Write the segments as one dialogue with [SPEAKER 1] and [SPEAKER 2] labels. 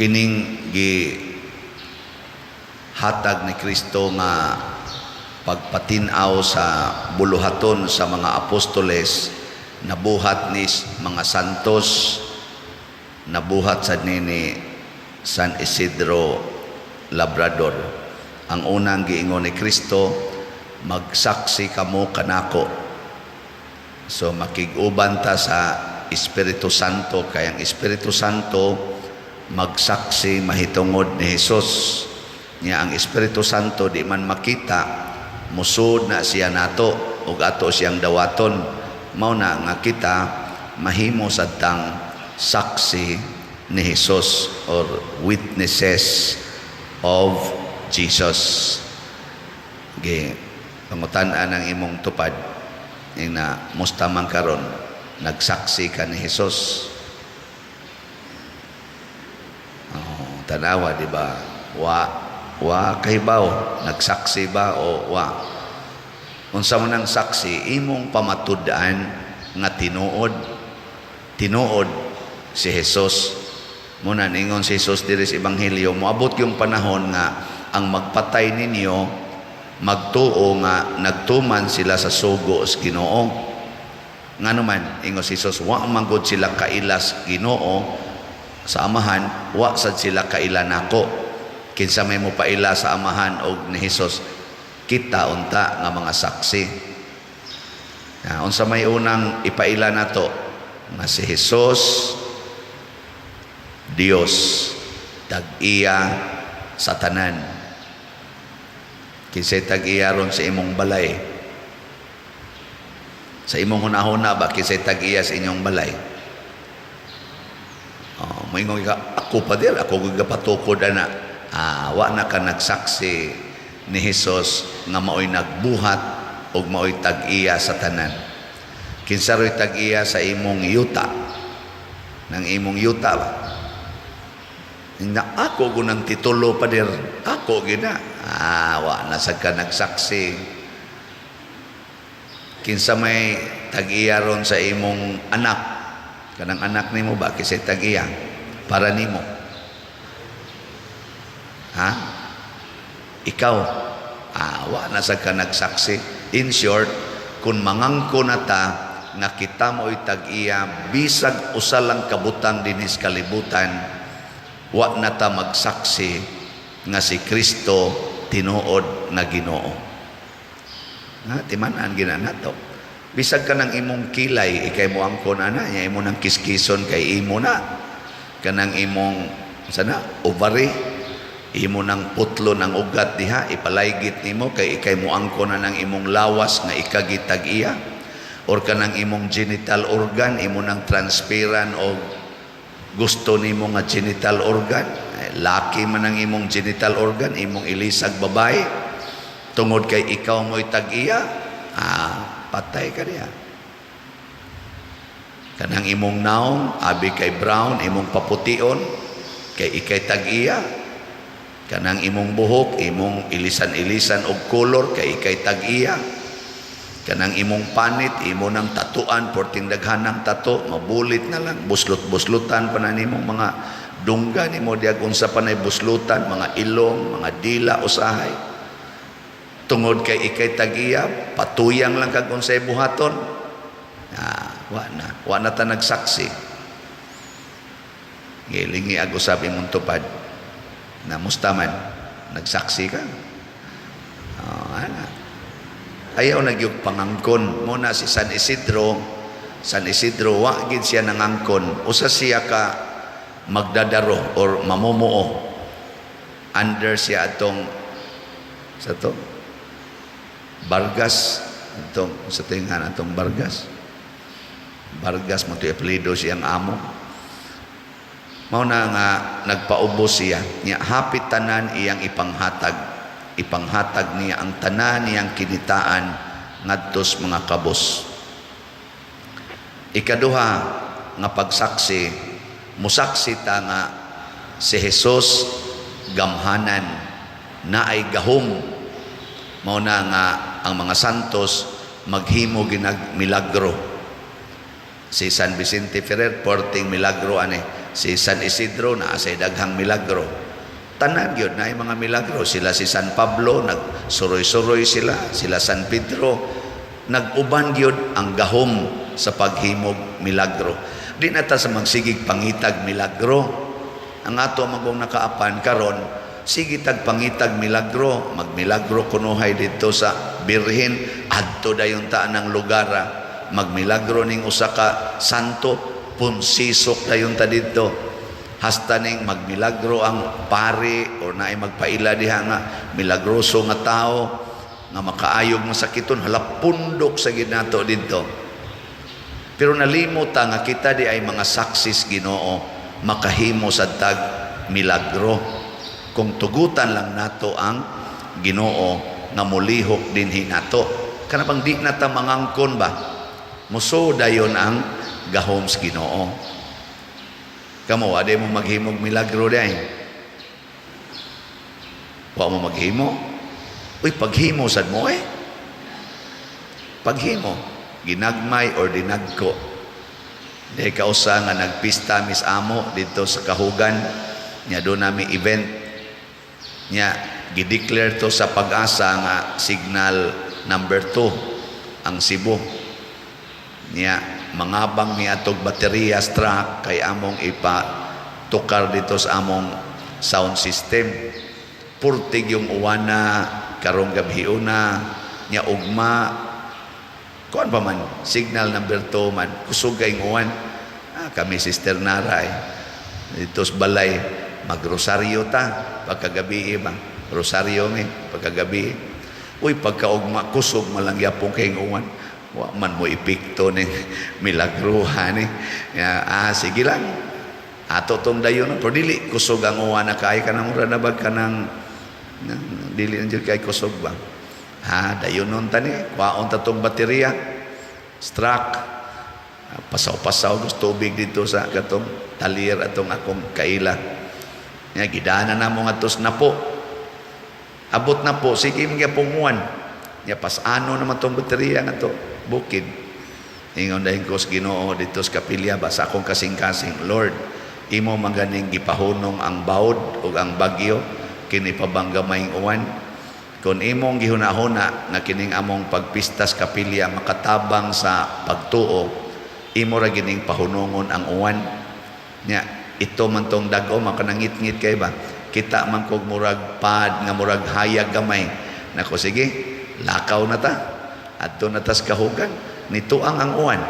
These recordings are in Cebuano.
[SPEAKER 1] Kining gi hatag ni Kristo nga pagpatin-aw sa buluhaton sa mga apostoles, nabuhat ni mga santos, nabuhat sa ni San Isidro Labrador. Ang unang giingon ni Kristo, "Magsaksi kamo kanako." So makig-uban ta sa Espiritu Santo kay ang Espiritu Santo magsaksi mahitungod ni Jesus. Nya ang Espiritu Santo di man makita, musod na siya nato ug ato siyang dawaton. Mao na nga kita mahimo sad tang saksi ni Jesus or witnesses of Jesus. Ge pangutan-an ang imong tupad na, "Musta man karon, nagsaksi ka ni Jesus?" Oh, tanawa, di ba? Wa kahibaw nagsaksi ba o wa. Unsa man ang saksi? Imong pamatud-an nga tinuod tinuod si Jesus. Muna ningon si Jesus diri sa ebanghelyo, moabot yung panahon nga ang magpatay ninyo magtuo nga nagtuman sila sa sugo sa Ginoo. Ngano man, ingon si Jesus, wa man gud sila kaila sa Ginoo, sa Amahan, wa sad sila kaila nako. Kinsa may mopaila sa Amahan og ni Jesus? Kita unta nga mga saksi. Na, unsa may unang ipaila nato? Nga si Jesus Dios, tag-iya sa tanan. Kinsay tag-iya ron sa imong balay? Sa imong hunahuna ba, kinsay tag-iya sa inyong balay? Oh, moingon ka, "Ako pa dir, ako gapatukod ana." Ah, wa na ka nagsaksi ni Jesus nga maoy nagbuhat ug maoy tag-iya sa tanan. Kinsa ro'y tag-iya sa imong yuta? Nang imong yuta ba? Na ako gunang titulo pa dir. Ako gina. Ah, wa na sad ka nagsaksi. Kinsa may tag-iya ron sa imong anak? Kanang anak nimo ba, kinsay tag-iya? Para nimo. Ha? Ikaw. Ah, wa na sad ka nagsaksi. In short, kung mangangko na ta nga kita mo'y tag-iya bisag usa lang kabutang dinis kalibutan, wa na ta magsaksi nga si Kristo tinuod nga Ginoo. Nga timan-an gina nato. Bisag ka ng imong kilay, ikay mo angkon ana, nya imo nang kiskison kay imo na. Kanang imong sana ovary, imo nang putlo ng ugat diha, ipalaygit nimo kay ikay mo angkon na ng imong lawas nga ikagitag iya. Or kanang imong genital organ, imo nang transferan og gusto nimo nga genital organ. Eh, laki man ang imong genital organ, imong ilisag babae. Tungod kay ikaw mo'y tag-iya, ah, patay ka niya. Kanang imong naong, abi kay brown, imong papution, kay ikay tag-iya. Kanang imong buhok, imong ilisan-ilisan og color, kay ikay tag-iya. Kanang imong panit, imo nang tatuan, porting daghan ng tato, mabulit na lang, buslot-buslutan pa na nimong mga dungga nimo diag unsa pa nay buslutan, mga ilong, mga dila usahay. Tungod kay ikay tag-iya, patuyang lang kag unsay buhaton. Ah, wa na, wa na ta nagsaksi. Gilingi ag usab imong tupad. Na musta man, nagsaksi ka? Oh, ana. Ayaw nagyug pangangkon. Muna si San Isidro, San Isidro wa gid siya nangangkon. Usa siya ka magdadaro or mamumuo. Under siya atong sa to Vargas, atong sa tingan atong Vargas. Vargas mo to apelyido siyang amo. Mao na nga nagpaubos siya niya, hapit tanan iyang ipanghatag, ipanghatag niya ang tanan niyang kinitaan ngadtos mga kabos. Ikaduha nga pagsaksi, musaksi ta nga si Jesus gamhanan, naay gahom. Mao na nga ang mga santos maghimo ginag milagro. Si San Vicente Ferrer, porting milagro ani. Si San Isidro naa say daghang milagro. Tanan gyud naay mga milagro. Sila si San Pablo, nagsuroy-suroy sila. Sila San Pedro, nag-uban gyud ang gahom sa paghimog milagro. Di na ta sa magsigig pangitag milagro. Ang ato magong nakaapan karon, sige tag pangitag milagro, magmilagro kunuhay didto sa Birhen, adto dayon ta ng lugar. Magmilagro ning usa ka santo, punsisok dayon ta didto. Hasta ning magmilagro ang pari or naay magpaila diha nga milagroso nga tao nga makaayog masakiton, hala, pundok sa ginato didto. Pero nalimot ta nga kita di ay mga saksis Ginoo, makahimo sa tag milagro kung tugutan lang nato ang Ginoo nga molihok dinhi nato. Kana bang di na ta mangangkon ba, muso dayon ang gahom sa Ginoo. Kamo, ade mo maghimog milagro day? Wa mo maghimo? Uy, paghimo sad mo eh. Paghimo, ginagmay or dinagko. Di kausa nga nagpista mis amo dito sa Kahugan. Nya do nami event. Nya gideclare to sa Pag-asa nga signal number 2 ang Cebu. Nya mangabang mi atog baterya truck kay among ipa tukar dito sa among sound system. Purtig yung uwana karong gabhiuna, nya ugma kuan pa man, signal number 2 man, kusog kay uwan. Ah, kami Sister Nara eh. Dito sa balay, magrosaryo ta pagkagabi ba, rosaryo mi pagkagabi. Uy, pagkaugma, kusog malang yapong kay uwan. Wa man mo epekto ni milagruhan ni. Ya, ah, sige lang, ato tong dayon, pero dili kusog ang uwan na kay kanang mura na bag kanang dili na jud kay kusog ba. Ha, dayon nun tani, kwaon ta tong baterya truck. Ah, pasaw-pasaw gusto tubig dito sa katong talir atong akong kaila. Nya gidana na mo ngadto sa Napo. Abot na po, sige, magyapong uwan. Nya pasano naman tong baterya nga to bukid. Ingon dahin ko sa Ginoo dito sa kapilya ba, sa akong kasing-kasing, "Lord, imo man ganing gipahunong ang bawd ug ang bagyo, kini pa bang gamayng uwan? Kung imong gihuna-huna nga kining among pagpistas kapilya makatabang sa pagtuo, imo ra gining pahunongon ang uwan." Nya ito man tong dag-o, makanangit-ngit kay ba, kita man kog murag pad nga murag hayag gamay nako. Sige, lakaw na ta, adto na tas Kahugan. Nituang ang uwan,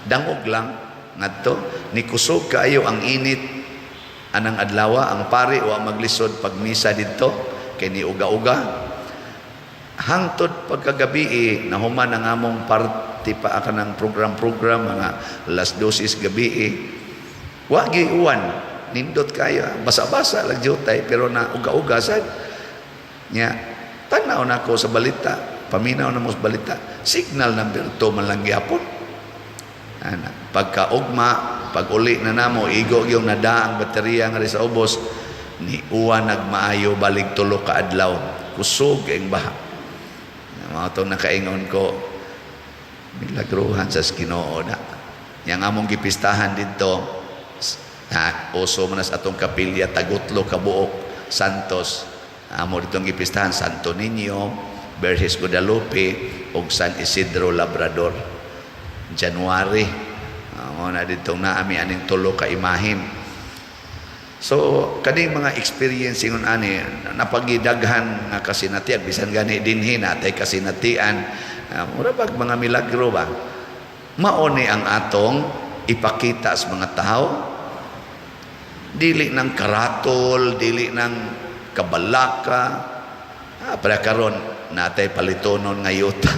[SPEAKER 1] dangog lang ngadto ni kusog kaayo ang init anang adlawa. Ang pari wa maglisod pagmisa didto kay ni uga-uga hangtod pagkagabi. Eh, nahuman ang among party pa ka ng program-program mga alas 12 gabi eh. Wa gi uwan, nindot kayo, basa-basa lang jutay, pero na uga-uga sad. Nya tanaw na ako sa balita, paminaw na mo sa balita, signal number 2 man lang gyapon. Ana, pagkaugma, pag uli na namo, igo yung nada ang baterya nga sa ubos, ni uwan nagmaayo balik 3 ka adlaw. Kusog ang baha. Mga itong nakaingon ko, milagruhan sa Ginoo na. Yang among gipistahan dito, ha, uso man sa atong kapilya, tagutlo kabuok, Santos. Amo ditong gipistahan, Santo Niño, Virgen Guadalupe, ug San Isidro Labrador. January. Mo na ditong naami aning tulo ka imahin. So, kaning mga experience ingon ani, napagidaghan nga kasinatian, bisan gani dinhi natay kasinatian, mura bag mga milagro ba? Mao ni ang atong ipakita sa mga tao. Dili ng karatol, dili ng kabalaka. Ah, para karon natay palitonon nga yuta.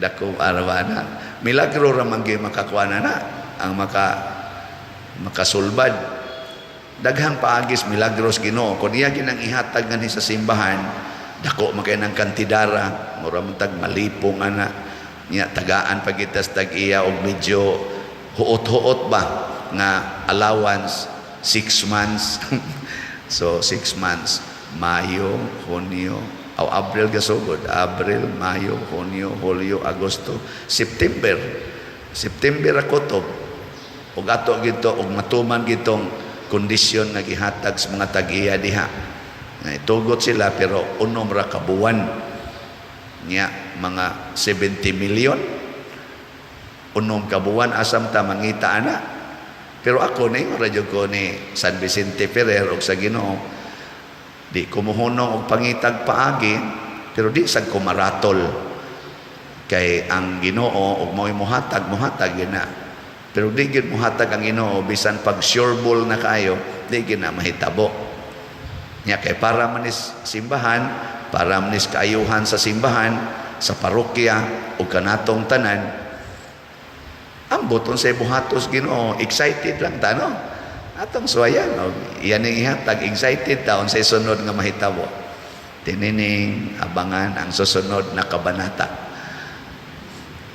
[SPEAKER 1] Dako arwana. Milagro ra man gyud makakuha na ang makasulbad. Daghang paagis milagros Ginoo. Kung iya ginang ihatag ngani sa simbahan, dako man kay ng kantidara, mura man tag malipong ana. Nya tagaan pa kita sa tag-iya og medyo huot-huot ba nga allowance 6 months. So 6 months, Mayo, Hunyo, aw Abril gasugod, Abril, Mayo, Hunyo, Hulyo, Agosto, September. September ako to. Ug ato gito ug matuman gitong kondisyon nga gihatag sa mga tag-iya diha. Nga itugot sila, pero unom ra ka buwan nya, mga 70 million unom ka buwan. Asam ta mangita ana? Pero ako ni radyo ko ni San Vicente Ferrer og sa Ginoo, di ko muhunong og pangitag paagi, pero di sad ko maratol kay ang Ginoo og mo'y muhatag, muhatag gyud na. Pero di gyud muhatag ang Ginoo bisan pag sure ball na kaayo, di gyud na mahitabo nya, kay para man is simbahan, para man is kaayuhan sa simbahan, sa parokya ug kanatong tanan. Ambot unsay buhatos Ginoo, excited lang ta, no? Atong suwayan og iyan ning ihatag, excited ta unsay sunod nga mahitabo. Tinining abangan ang susunod na kabanata.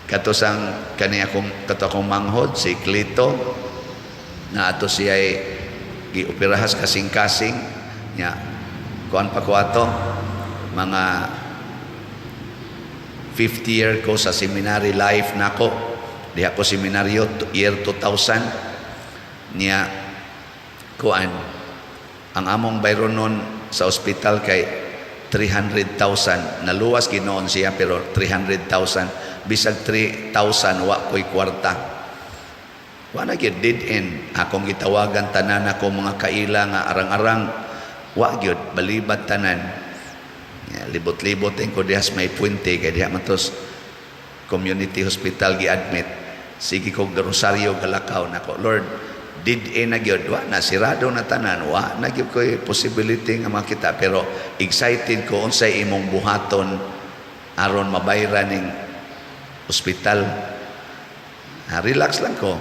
[SPEAKER 1] Kato sang kani akong, kato akong manghod si Clito na ato siya ay gioperahas kasing-kasing nya. Kuan pa ko ato, mga 50 year ko sa seminary life nako. Diha ko seminaryo year 2000 niya. Kuan ang among bayron nun sa ospital kay 300,000. Naluwas ginoon siya, pero 300,000, bisag 3,000, wa ko'y kwarta. Wa na gyud, dead end. Akong gitawagan tanan ako mga kaila nga arang-arang, wa gyud, balibad tanan. Ya, libot-libot din ko diha sa may puente kay diha man tos community hospital gi-admit. Sige ko rosaryo, galakaw nako, "Lord, dead end na gyud, wa na, sirado na tanan, wa na gyud ko'y possibility nga makita, pero excited ko unsay imong buhaton aron mabayran ning ospital." Ah, relax lang ko.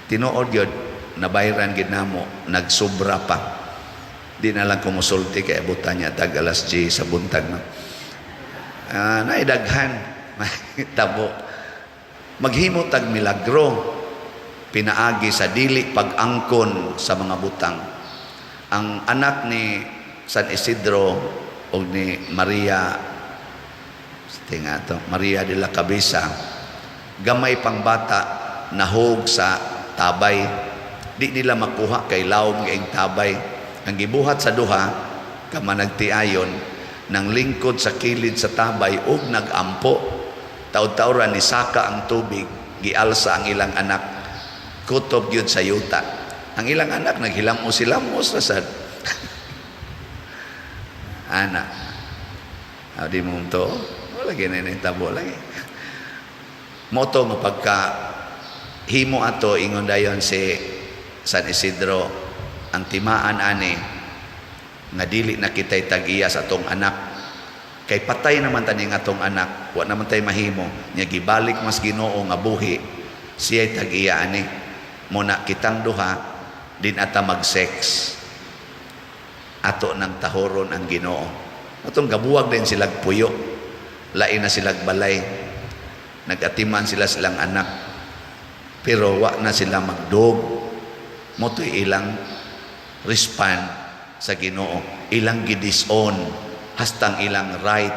[SPEAKER 1] Tinuod gyud, nabayran gyud namo, nagsubra pa. Di na lang ko musulti kay abutan niya tag alas 10 sa buntag, no? Ah, naidaghan tabo maghimo tag milagro pinaagi sa dili pag-angkon sa mga butang. Ang anak ni San Isidro o ni Maria, tinga to, Maria de la Cabeza, gamay pang bata nahog sa tabay. Di nila makuha kay lawom kaing tabay. Ang gibuhat sa duha ka managtiayon, nang lingkod sa kilid sa tabay ug nagampo. Taud-tauran ni saka ang tubig, gialsa ang ilang anak, kutob gyud sa yuta. Ang ilang anak naghilamos silamos ra sad ana. Ah, di mo to, wala gini na tabo lagi mo to nga pagka himo ato. Ingon dayon si San Isidro, ang timaan ani nga dili na kitay tag-iya sa atong anak kay patay naman tani nga atong anak, wa naman tay mahimo nya. Gibalik mas Ginoo nga buhi, siya'y tag-iya ani mo na. Kitang duha din ata mag-sex, ato nang tahoron ang Ginoo. Atong gabuwag din silag puyo, lain na silag balay, nagatiman sila silang anak, pero wa na sila magdog mo. To'y ilang respond sa Ginoo, ilang gidisown hastang ilang right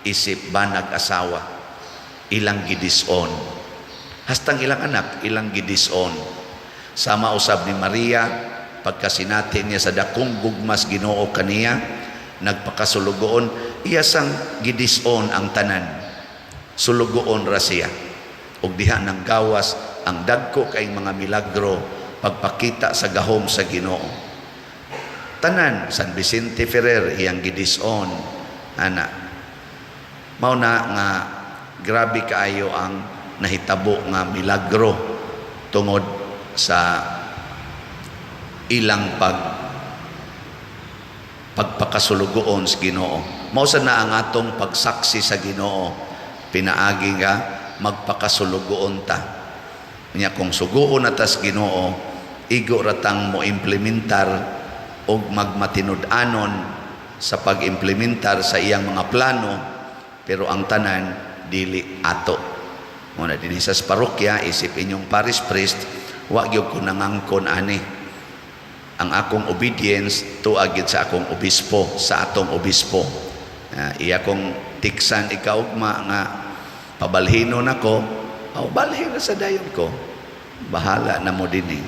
[SPEAKER 1] isip banag asawa, ilang gidisown hastang ilang anak, ilang gidisown. Sama usab ni Maria, pagkasinati niya sa dakong gugmas Ginoo kaniya, nagpakasulugoon, iya sang gidisown ang tanan, sulugoon ra siya. Ug diha nang gawas ang dagko kay mga milagro, pagpakita sa gahom sa Ginoo. Tanan, San Vicente Ferrer, iyang gidisown ana. Mao na nga grabe kaayo ang nahitabo nga milagro tungod sa ilang pagpakasulugoon sa Ginoo. Mao sa na ang atong pagsaksi sa Ginoo pinaagi nga magpakasulugoon ta. Nya kung suguon na tas Ginoo, igo ratang mo implementar og magmatinud-anon sa pag-implementar sa iyang mga plano, pero ang tanan dili ato. Muna dinhi sa parokya, isip inyong parish priest, wa gyud ko nangangkon ani. Ang akong obedience tuag gyud sa akong obispo, sa atong obispo. Iya kong tiksan ikaugma nga pabalhino nako, aw balhin na sa dayon ko. Bahala na mo dinhi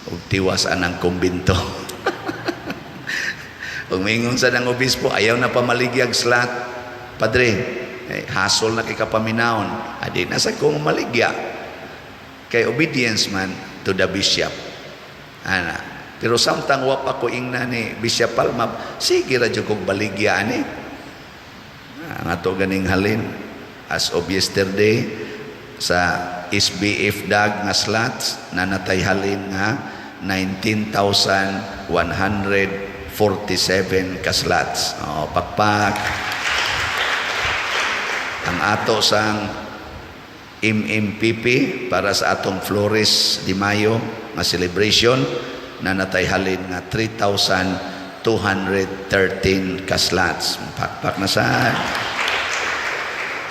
[SPEAKER 1] og tiwas anang kumbinto. Kung mingon sa nang obispo, "Ayaw na pamaligyag slot, padre, eh, hasol na kay kapaminawon," adi na sa kong maligya. Kay obedience man to the bishop. Ana. Pero samtang wa pa ko ingna ni Bishop Palma, sige ra jud kog baligya ani. Ang ato ganing halin as of yesterday sa SBF DAG nga slots nanatay halin nga 19,147 ka slots. Oh, pakpak. Ang ato sang MMPP para sa atong Flores de Mayo nga celebration nanatay halin nga 3,213 ka slots. Pakpak na sa.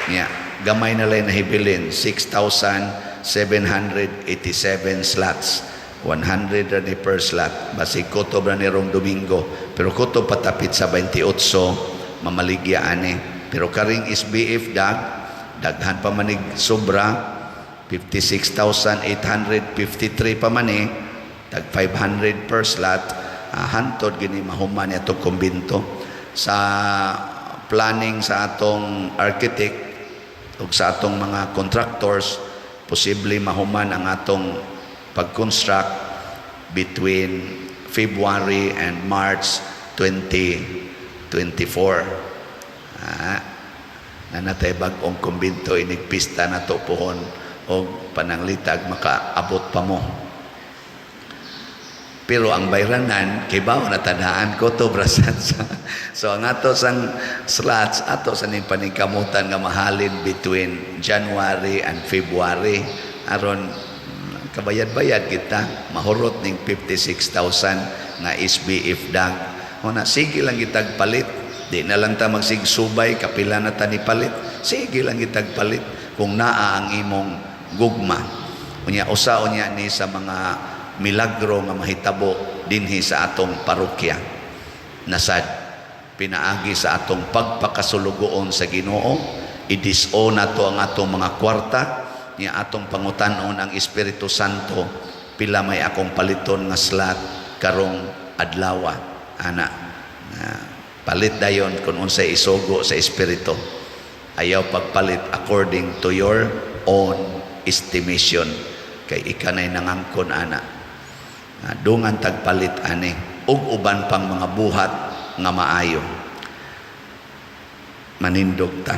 [SPEAKER 1] Nya, gamay na lang nahibilin, 6,787 slots. 100 ra ni per slot. Basig kutob ra ni rong Domingo. Pero kutob patapit sa 28 mamaligya ani. Pero karing SBF DAG, daghan pa manig sobra, 56,853 pa man eh, tag 500 per slot, hantod gini mahuman ni atong kumbinto. Sa planning sa atong architect ug sa atong mga contractors, posible mahuman ang atong pag-construct between February and March 2024. Nanatay bag-ong kumbinto, inig pista na to pohon og pananglitag makaabot pa mo. Pero ang bayranan, kay bawo na tadaan ko to brasan sa. So ang ato sang slots, ato sa ning paningkamutan nga mahalin between January and February aron kabayad-bayad kita mahurot ning 56,000 nga SBF DAG. Una, sige lang kitag palit. Di na lang ta magsigsubay kapila na ta ni palit. Sige lang kitag palit kung naa ang imong gugma. Unya usa unya ni sa mga milagro nga mahitabo dinhi sa atong parokya. Nasad pinaagi sa atong pagpakasulugoon sa Ginoo, i-disown nato ang atong mga kwarta, niya atong pangutanon ang Espiritu Santo, "Pila may akong paliton nga slot karong adlawa?" Ana. Na, palit dayon kung unsay isugo sa Espiritu. Ayaw pagpalit according to your own estimation kay ikanay nangangkon ana. Dungan tagpalit ani ug uban pang mga buhat nga maayo. Manindog ta.